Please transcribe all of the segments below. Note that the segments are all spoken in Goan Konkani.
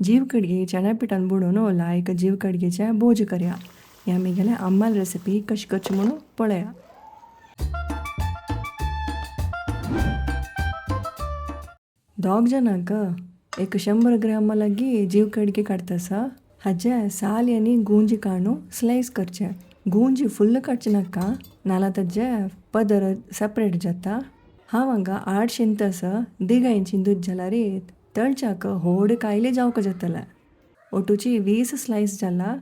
जीव कडगी चण्या पिठान बुडोवन लायक जीव कडगीचे भोज करया. ह्या म्हगेले आम्माल रेसिपी कशी करची म्हणून पळया. दोग जाणांक 100 ग्राम लागीं जीव कडगी काडटा आसा. हाजे साल आनी गुंजी काडून स्लायस करचे. गुंजी फुल्ल काडचे नाका, नाल्यार ताजे पदर सेपरेट जाता. हांव हांगा 8 शिंत आसा, 1.5 इंची दूद जाल्यार तळच्याक होड कायले जावंक जातले. ओटूची 20 स्लायस जाला.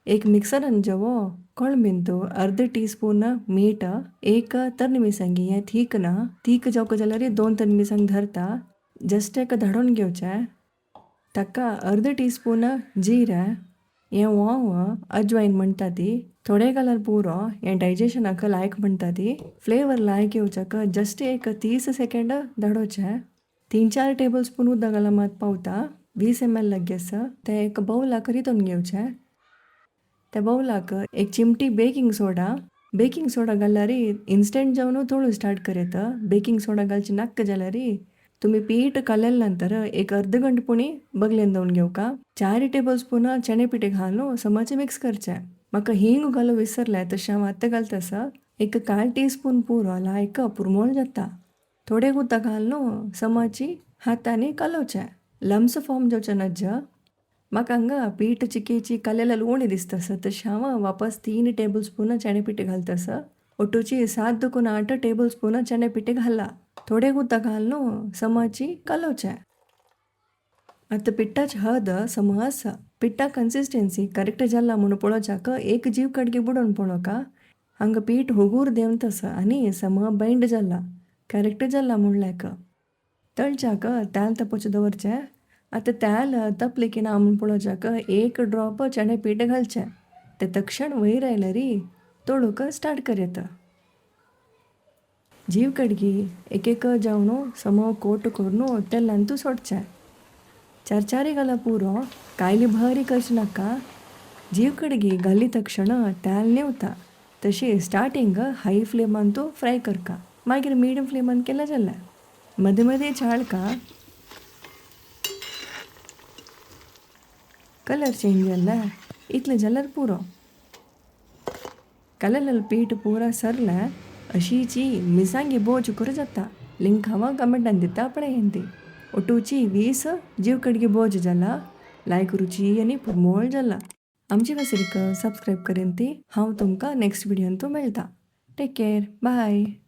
एक मिक्सरान जेवो कोळंबींत अर्द टी स्पून मीठ, 1 तरणी मिरसांगी, हें थीक ना, थीक जावंक जाल्यार 2 तरणी मिरसांग धरता. जस्ट एक धाडून घेवचें. ताका अर्द टी स्पून जिरें, हें ओंव अजवायन म्हणटा ती थोडे घाल्यार पुरो, हें डायजेशनाक लायक म्हणटा ती. फ्लेवर लायक येवच्याक जस्ट एक 30 सेकेंड धाडोवचें. 3-4 टेबल स्पून उदक घाल्यार मात पावता. 20 ml लागीं आसा. तें एक बावलाक रितून घेवचें. त्या बावलाक 1 चिमटी बेकिंग सोडा. बेकिंग सोडा घाल्यार इन्स्टंट जावन तळू स्टार्ट करता. बेकिंग सोडा घालचे नाका जाल्यार तुमी पीठ कालेल्या नंतर एक अर्द घंटे पुणी बगलेन दवरून घेवका. 4 टेबल स्पून चणे पिठे घालून समज मिक्स करचें. म्हाका हिंग घालूं विसरलें, तशें हांव आतां घालता आसा. 1 1/4 टी स्पून पुरो, लायक पुरमोळ जाता. थोडे उदक घालून समाची हातांनी कालोवचें. लम्स फॉर्म जावचें नज्ज. म्हाका हांगा पीठ चिकेची कालेल्या उणें दिसता आसा, तशें हांव वापस 3 टेबल स्पून चणे पिठे घालता आसा. ओटूची 7 दुकून 8 टेबल स्पून चणे पिठे घाला. थोडे उदक घालून समाची कालोवचें. आतां पिट्टाची हद सम आसा. पिट्टा कन्सिस्टन्सी करेक्ट जाला म्हणून पळोवच्याक एक जीव कडगे बुडोवन पळोवका. हांगा पीठ हुगूर देंवता आसा आनी सम बायंड जाला, करेक्ट जाला म्हणल्याक. तळच्याक तेल तापोवचें दवरचें. आतां तेल तपलें की ना म्हूण पळोवच्याक 1 ड्रॉप चणे पीठ घालचें. तें तक्षण वयर आयल्यार तळूंक स्टार्ट करता. जीव कडगी एक एक जावन सम कोट करून तेलांतू सोडचें. 4-4 घाल्यार पुरो, कायली भारी करचें नाका. जीव कडगी घाली तक्षण तेल नेवता. तशी स्टार्टींग हाय फ्लेमान तूं फ्राय करका, मागीर मिडियम फ्लेमान केल्यार जालें. मदें मदें चाळका. कलर चेंज जाला इतलें जाल्यार पुरो. कालेलें पीठ पुरा सरलें. अशीची मिरसांगी बोज करूं जाता. लिंक हांव कमेंटान दिता पळय ती. ओटूची 20 जीव कडगी बोज जाला, लायक रुची आनी पुरमोळ जाला. आमची वासरीक सबस्क्रायब करेन ती. हांव तुमकां नेक्स्ट व्हिडियोन मेळटा. Take care, bye.